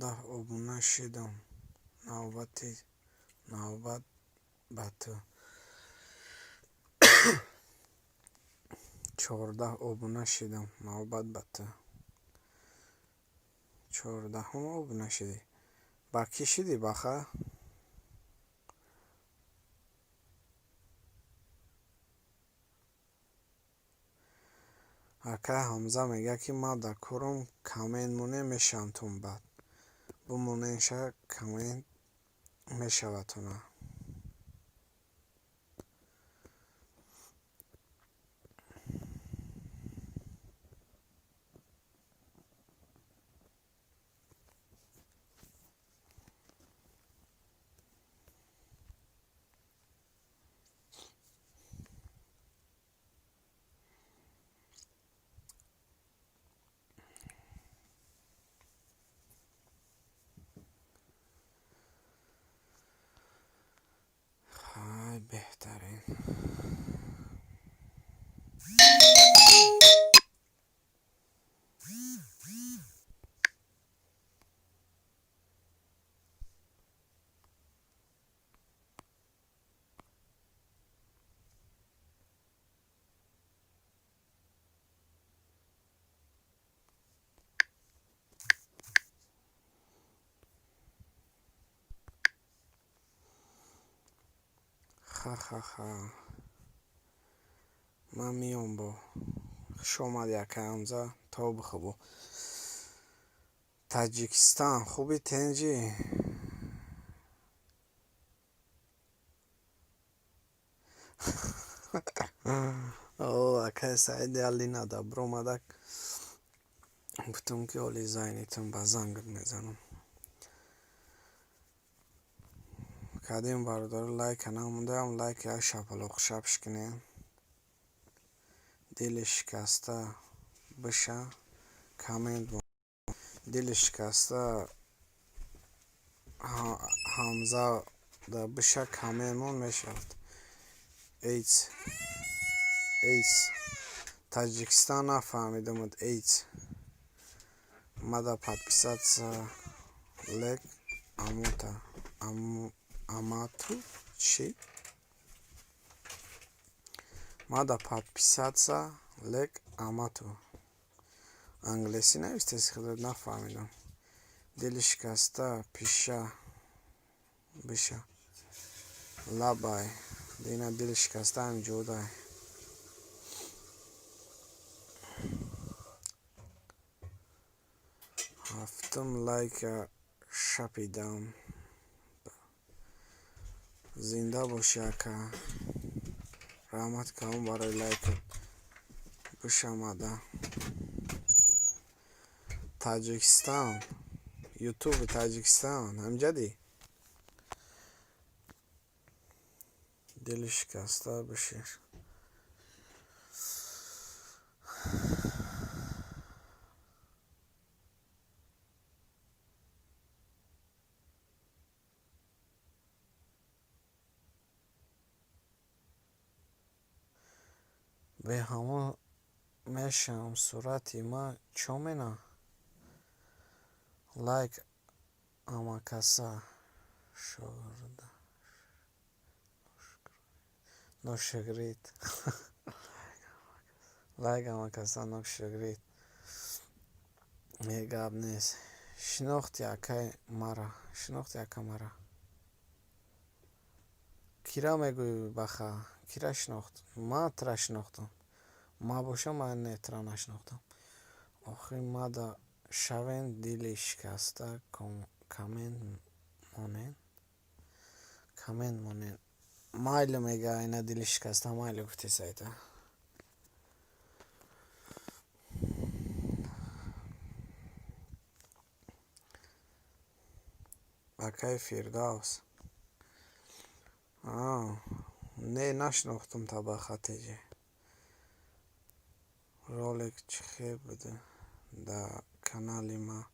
14 обуна шидам, навбати навбат ба ту. 14 обуна шидам, навбат ба ту. 14-ум обуна шидӣ? Ба кӣ шидӣ, баха? Акай Ҳамза мегӯяд, ки ман дар корам, коммент монем, мешавамтон. Баъд бимоненша, коммент мешавадтона. Ҳай, беҳтарин. Ха-ха-ха, ман меом бо. Хуш омадӣ, акай Ҳамза, тобу хубу. Таҷикистон хуби, тенҷӣ? О, акай Саиди Алинада биромадак, гуфтам, ки оли зайнитон ба зангат мезанам. Кадем, бародаро, лайка намондаам, лайка як шапалоқ шапш кунед. Дили шикаста биша, коммент. Дили шикаста Ҳамза да биша, коммент мон, мешавад. Эйц, эйц, Таҷикистон нафаҳмидамуд. Эйц, мада подписаться лек амута амату чӣ? Мада подписаться лек амату. Англисӣ навистеси, худат нафаҳмидам. Дили шикаста пиша биша лабай дина, дили шикаста ҳамҷодай. Ҳафтум лайка шапидам. Зинда бошӣ, ака, раҳмат калон барои лайкат. Бишамада Таҷикистон, ютуби Таҷикистон ҳамҷадӣ. Дили шикаста бишир. Беҳамо мешавам, сурати ма чо мена? Лайк амакаса шогирда ношигрид. Лайк амакаса ношигрид. Е, гап нест. Шинохти, акай, мара? Шинохти, ака, мара? Кира мегӯӣ, баха? Кира шинохт? Ман тура шинохтам? Ма бошам, ман не, тура нашинохтам. Охи мада шавен, дили шикаста коммент монед, коммент монед. Майли, мега, ина дили шикаста майли гуфти сайта. Акаи Фирдавс. Не, нашинохтум табаха теҷе. Ролик чӣ хел буда дар канали ма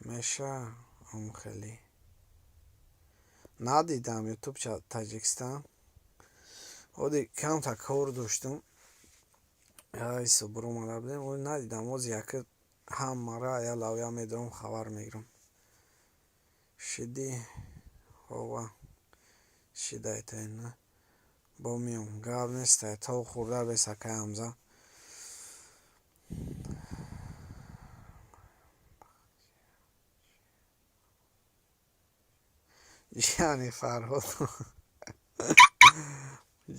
меша омхелӣ? Надидам Ютуб Таҷикистон. Оди камта кор доштум. Айсо буромада будем. Оди надидам. Ози яка ҳамара я лавя медорам, хабар мегирам. Шидӣ? Ҳова. Шидайтен. Бо миём. Гап нестай. То хӯрда бес, акаи Ҳамза. Ҷияни Фарҳод.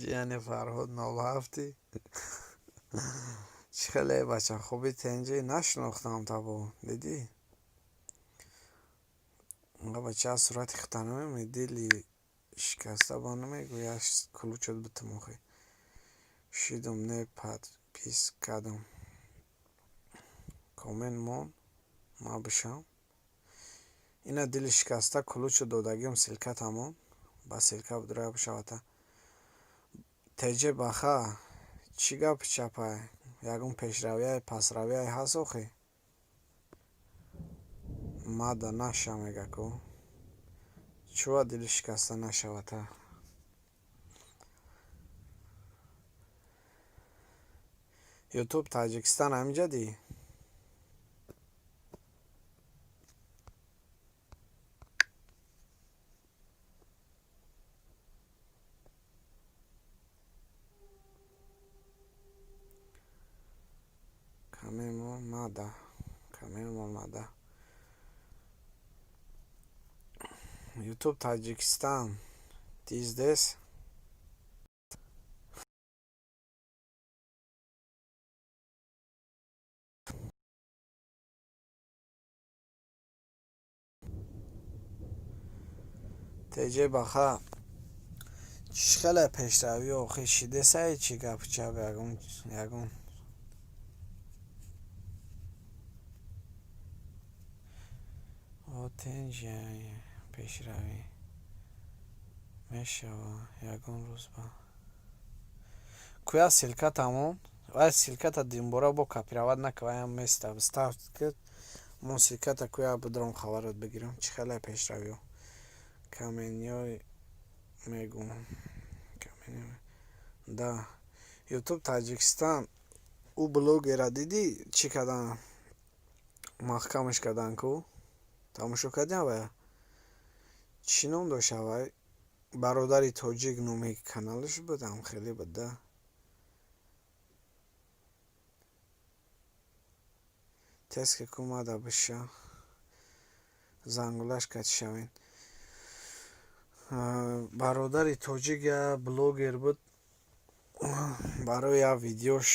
Ҷияни Фарҳод 07-и. Чӣ хеле, бача, хуби, тенҷӣ? Нашинохтам табо. Дидӣ? Бача, сурати худта намемонӣ, дили шикаста ба намегӯ, як ключот битум охи. Шидум, не подпись кардам. Коммент мон, ма бишам. Ина дили шикаста ключу додагиам, ссылкатамон. Ба ссылка будурая бишавата. Теҷе баха, чӣ гапи чапай? Ягон пешравияй, пасравияй ҳаст охи? Мада наша мега ку. Чӯа дили шикаста нашавата? Ютуб Таҷикистон ҳаминҷа дӣ? Камемон мада. Камемон мада. Ютуб Таҷикистон. Ты здесь? Теҷе баха, чӣ хеле пешравӣ охи шидесай, чӣ гапи чап, ягон о тенҷи пешравӣ мешава ягон рӯз ба куя ссылка тамом. Вай ссылката димбора бо копировать нака, ваям места вставь ки мо ссылката куя бидорам, хабарат бигирам, чӣ хеле пешравиҳо. Каменёй мегум. Да. Ютуб Таҷикистон ӯ блогера дидӣ, чӣ кардан? Маҳкамаш кардан ку? Тамошо кардӣ авая? Чӣ ном дошт авай? Бародари тоҷик номи каналаш буд, ам хеле буд да. Тез ки ку мада биша. Зангулаш кати шавен. Бародари тоҷик я блогер буд. Барои як видеош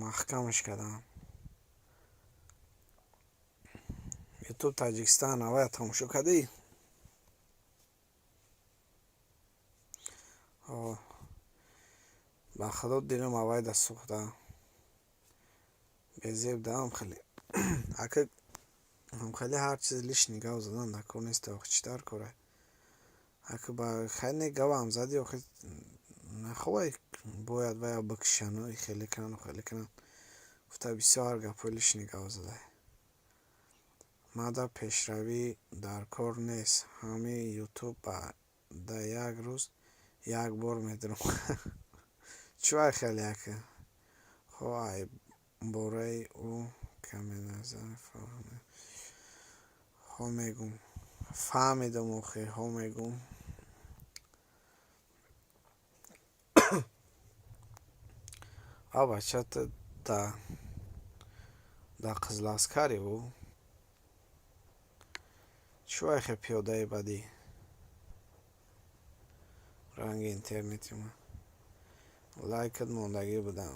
маҳкамаш карданд. Ютуб Таҷикистон авая тамошо кардӣ? О, ба худо дилам авайда сӯхта. Безеб даам хеле. Ака, хеле ҳар чиз лишний гап задан дар кор нест, охи чӣ дар корай? Ака, ба хай не гапам зади, охи нахобай, бояд вая бикшану хеле кунану хеле кунанд. Гуфта бисёр ҳар гапҳои лишний гап задай. Мада пешравӣ дар кор нест. Ҳамин Ютуб да як рӯз як бор медурам. Чӣ хеле ака? Хо ай бораи ӯ каме назар фаҳмидам. Хо мегум. Фаҳмидам охи, хо мегум. А бача, ту да Қизиласкари ӯ? Чӣ вайхе пиёдаи бадӣ? Ранги интернети ма. Лайкат мондагӣ будам.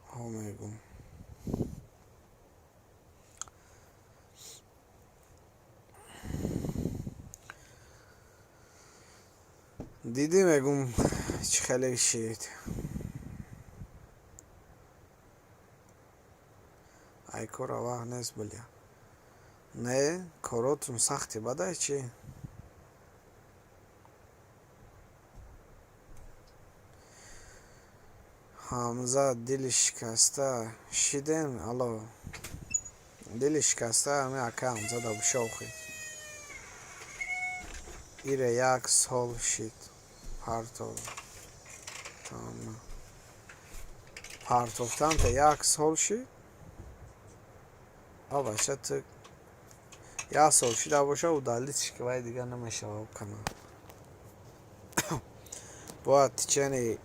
Хо мегум. Дидӣ, мегум, чӣ хеле шид. Ай кора вақт нест, бля. Не, коротун сахти бадай чӣ? Ҳамза, дили шикаста шидем. Алло, дили шикаста ҳами ака Ҳамза да бушохи. Ире як сол шид партофтан. Партофтанта як сол шид? А бача, ту як сол шида боша, удалить ки, вай дига намешава канал. Бояд течение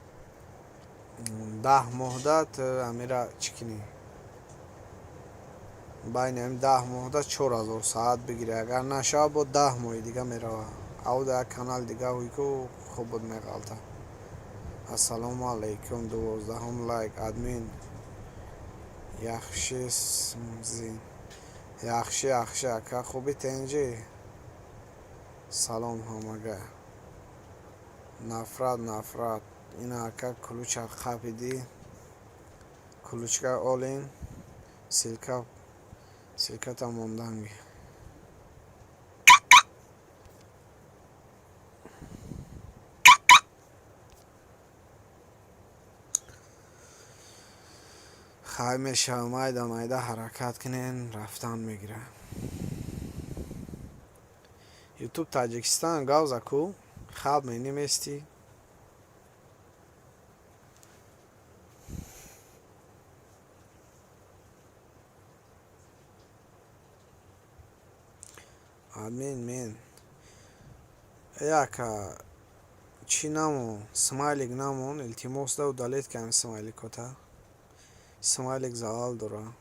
10 моҳда ту амира чӣ кунӣ? Байни ҳами 10 моҳда 4000 саат бигирӣ. Агар нашава, бо 10 моҳи дига мерава. Ав да як канали дига ҳуйку хуб буд, меғалта. Ассалому алайкум, 12-ум лайк. Админ, яхшисмзи? Яхши, яхши, ака, хуби, тенҷи? Салом ҳамага. Нафрат, нафрат. Ина, ака, ключа қапидӣ, ключка олин, ссылка, ссылката монданги. Хай, мешава, майда майда ҳаракат кунен, рафтан мегира. Ютуб Таҷикистон гавза ку, хаб мениместӣ. Админ, мен яка чӣ намон, смайлик намон, илтимос да, удалить кам смайликота. Смайлик залал дора,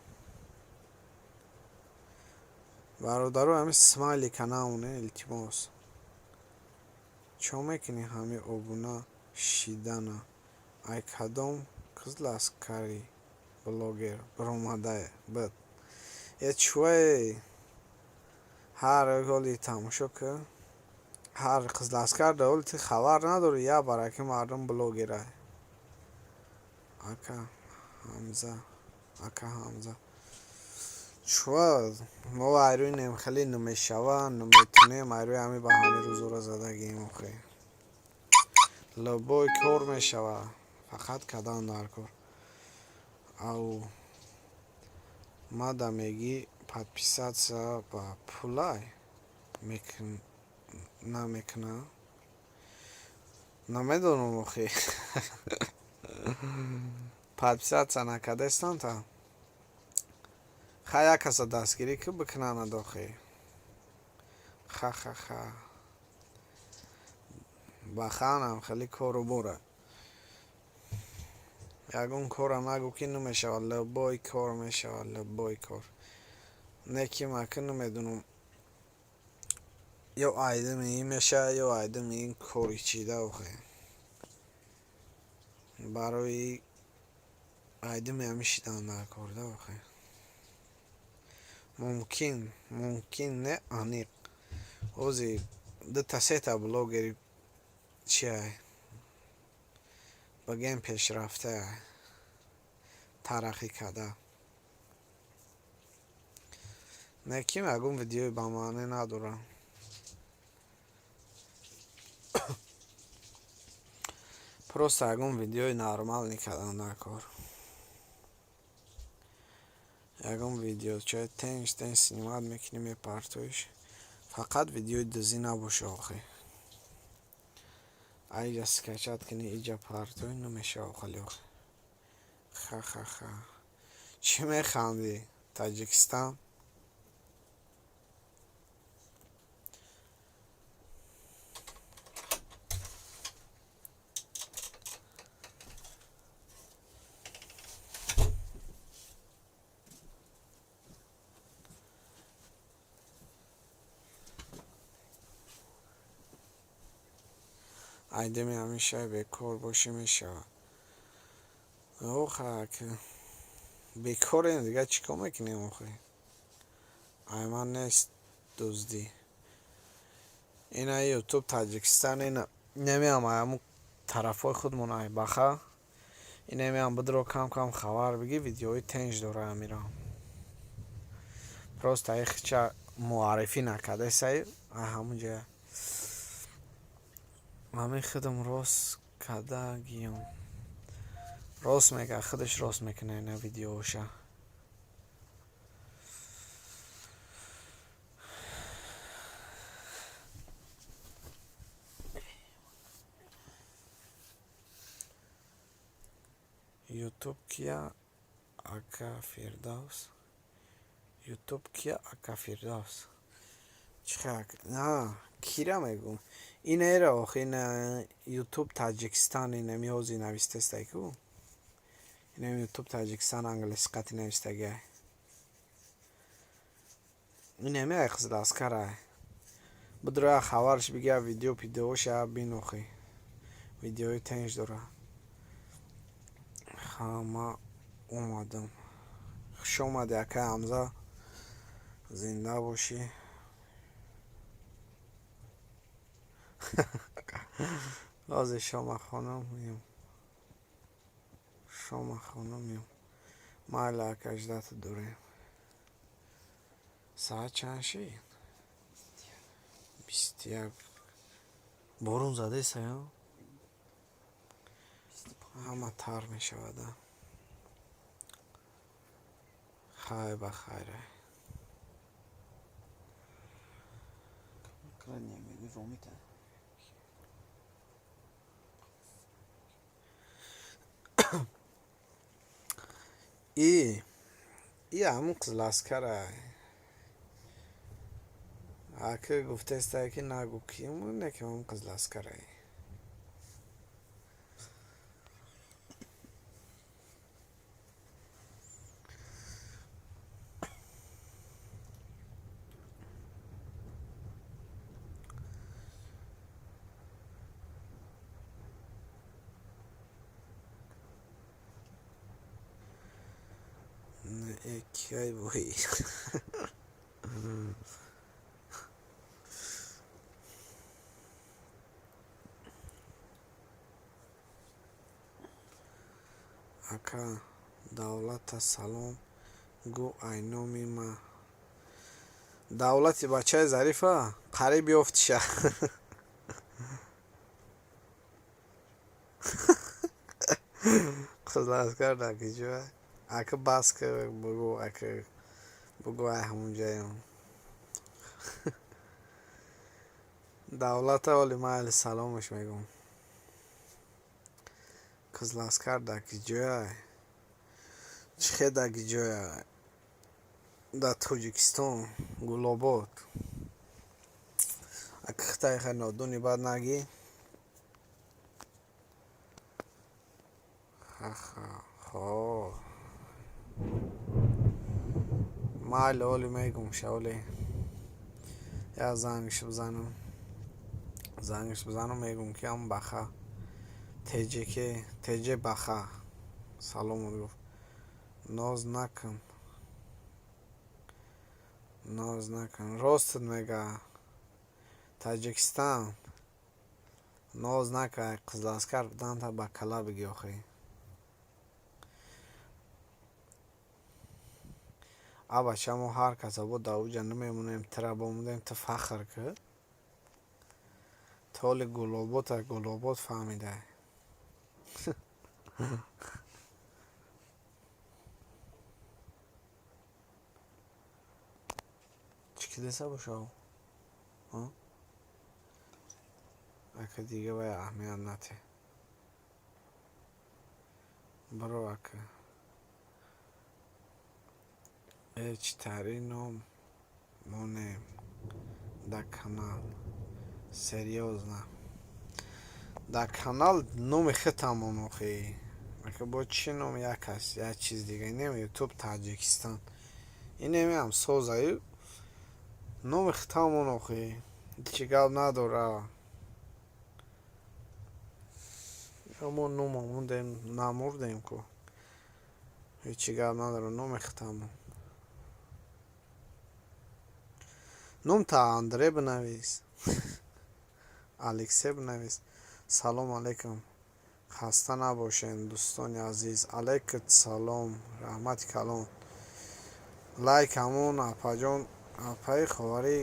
бародаро. Ҳами смайлика намоне, илтимос. Чо мекунӣ ҳами обуна шидана? Ай кадом қизласкари блогер баромада буд? Э, чӯе, ҳар ҳоли тамошо ки, ҳар қизласкар да ҳоли ту хабар надорӣ, як бараки мардум блогерай. Ака Ҳамза, ака Ҳамза, чӯа мо айрӯи хеле намешава, наметунем, айрӯи ҳами ба ҳами рӯзора задагием. Охе, любой кор мешава, фақат кадан дар кор. Ав мада мегӣ, подписаться ба пулай намекуна, намедонам. Охе, подписаться накардастан та хай як каса дастгирӣ ки бикунанад. Охе, ха-ха-ха, ба ханам хеле кору бора. Ягон кора нагӯ, ки намешавад. Любой кор мешавад, любой кор. Не ки мака намедонам, ё айдами ин мешавад, ё айдами ин кори чида. Охе, барои айдами ҳами шидан дар кор да. Охе, мумкин, мумкин не, аниқ ҳози дута сета блогери чиай, бигем, пешрафтаа, тараққӣ карда. Не ки ягон видеои бамаънӣ надорам. Просто ягон видеои нормальный кардан дар кор. Ягон видеочаи тенҷ тенҷ снимать мекунӣ, мепартоиш. Фақат видеои дузӣ набоша. Охе, аиҷа скачать кунӣ, иҷа партоӣ, намешава хеле. Охе, ха-ха-ха, чӣ механдӣ, Таҷикистон? Айдами ҳамеша бекор бошӣ, мешавад. Оха, бекорем, дига чӣ кор мекунем? Охе, айман нест дуздӣ. Ина Ютуб Таҷикистон, ина. Немеам, ҳамун тарафҳои худмон ай баха. Инемеам бидро кам кам хабар бигӣ, видеои тенҷ дора амирам. Просто ихча муаррифӣ накардесай, ҳамун ҷоя. Ҳамин худам рост кардагиём. Рост мега, худаш рост мекунад ина видеоша. Ютуб кия, ака Фирдавс? Ютуб кия, ака Фирдавс? Чихе кира мегӯм? Ин эра ох, ин Ютуб Таҷикистон инами ҳози навистестай ку. Инами Ютуб Таҷикистон англиси қати навистагиай. Инами ай Қизиласкарай. Бидро я хабарш бигя, видео пидеоша бин охи. Видеои тенҷ дора. Ха, ма омадам. Хуш омадӣ, акай Ҳамза. Зинда бошӣ. Ҳозир шома хонум миём. Шома хонум миём. Майли, ака, ждать дорем. Саат чанд шид? 21. Борон задесая? Ҳама тар мешавад. Хай, ба хайр. Крайне мегӯй вомита. И ҳамун Қизиласкарай. Ака гуфтестай ки нагӯ ким, не ки ҳамун Қизиласкарай. Кай бой. Ака, Давлата салом гӯ ай номи ма. Давлати бачаи Зарифа қариб ёфтиша. Қизиласкар дар куҷоа? Ака, бас ка, бугӯ, ака, бугӯ, ай ҳамун ҷоям. Давлата оли майли саломаш мегӯм. Қизиласкар дар куҷояй? Чӣ хел дар куҷояй? Дар Тоҷикистон, Гулобод. Ака, хитай хай нодуни бад нагӣ. Ха-ха, хо. Майли, оли мегӯм шаволи. Я зангш бизанам. Зангш бизанам, мегӯм ки ҳам баха. ТЖК, ТЖ баха. Салом гуфт. Ноз накун. Ноз накун. Ростат мега. Таҷикистон. Ноз накун, Қизиласкар буданта ба кала бигӣ охи. А бача, мо ҳар каса бо дар уҷа намемонем, тира бомудем, ту фахр ки. Ту оли Гулобота Гулобод фаҳмидай. Чӣ кидеса бошав? Ака, дига вай аҳамият натеҳ. Биро, ака. Э, чӣ тари ном монем дар канал? Серьёзно. Дар канал номи худамон охи. Ака, бо чӣ ном як аст, як чиз дига. Инем Ютуб Таҷикистон. Инемиам созаю номи худамон охи. Ҳеҷ гап надора. Мо ном мондем, намурдем ку. Ҳеҷ гап надора, номи худамон. Номта Андре бинавис. Алексей бинавис. Салом алейкум, хаста набошед, дӯстони азиз. Алейкум салом, раҳмати калон. Лайк ҳамон, апаҷон, апаи ховарӣ,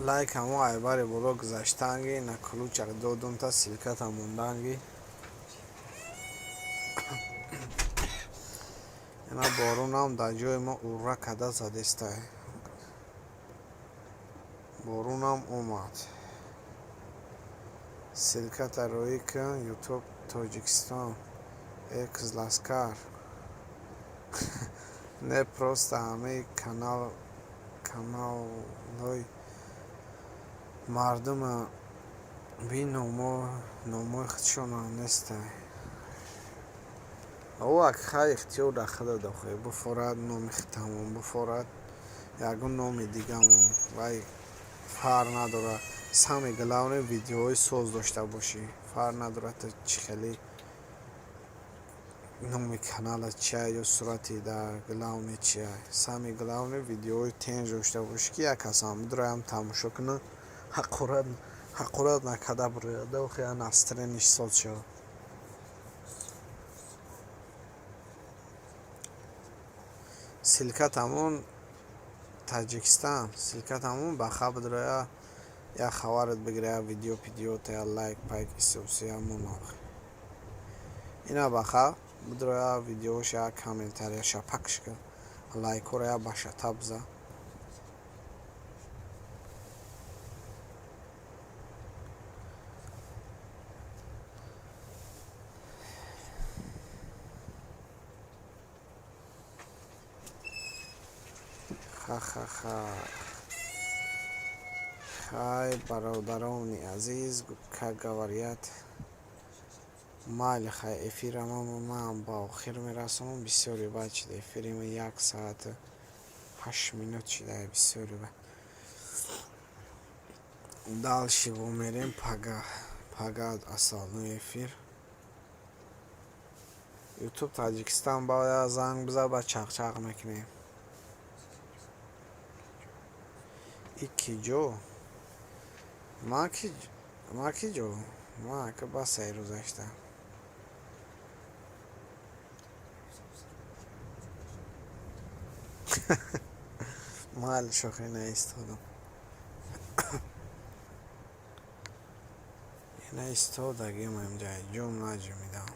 лайк ҳамон айбари боло гузаштанги на ключак додумта, ссылката монданги. Ина борунам дар ҷои мо урра када задестай, борунам омад. Ссылката роӣ кун, Ютуб Тоҷикистон. Э, Қизласкар, не, просто ҳамаи каналҳои мардума би номои худшонам нестай. Ак хай, ихтиёр дар худат охе, буфорад номи худтамон, буфорад ягон номи дигамон, вай фарқ надорад. Самое главное, видеоҳои соз дошта бошӣ. Фарқ надорад, ту чӣ хеле номи каналат чия ё сурати дар главный чия. Самое главное, видеоҳои тенҷ дошта бошӣ, ки як касам бидроям, тамошо кунад, ҳақорат накарда бирояд, охе настроениеш соз шавад. Ссылкатамон Таҷикистон, ссылкатамон баха бидроя, як хабарат бигира, як видео пидиота, як лайк пайк исусия мон. Ина баха бидроя, видеоша, як комментарияша пакш кун, лайкҳоро як башата бизан. Ха-ха-ха. Хай, бародарони азиз, как говорят, майли, хай, эфирама ман ба охир мерасонам. Бисёри бад шуда эфири ма, 1 саату 8 минут шуда, бисёри бад. Дальше во мерем пага, пага основной эфир. Ютуб Таҷикистон ба занг биза, ба чақчақ мекунем. И ки ҷо? Ма ки ҷо? Ма ака бас рӯзашта. Майли, шохӣ наистодам. Ина истодагим инҷа, ҷум наҷумидам.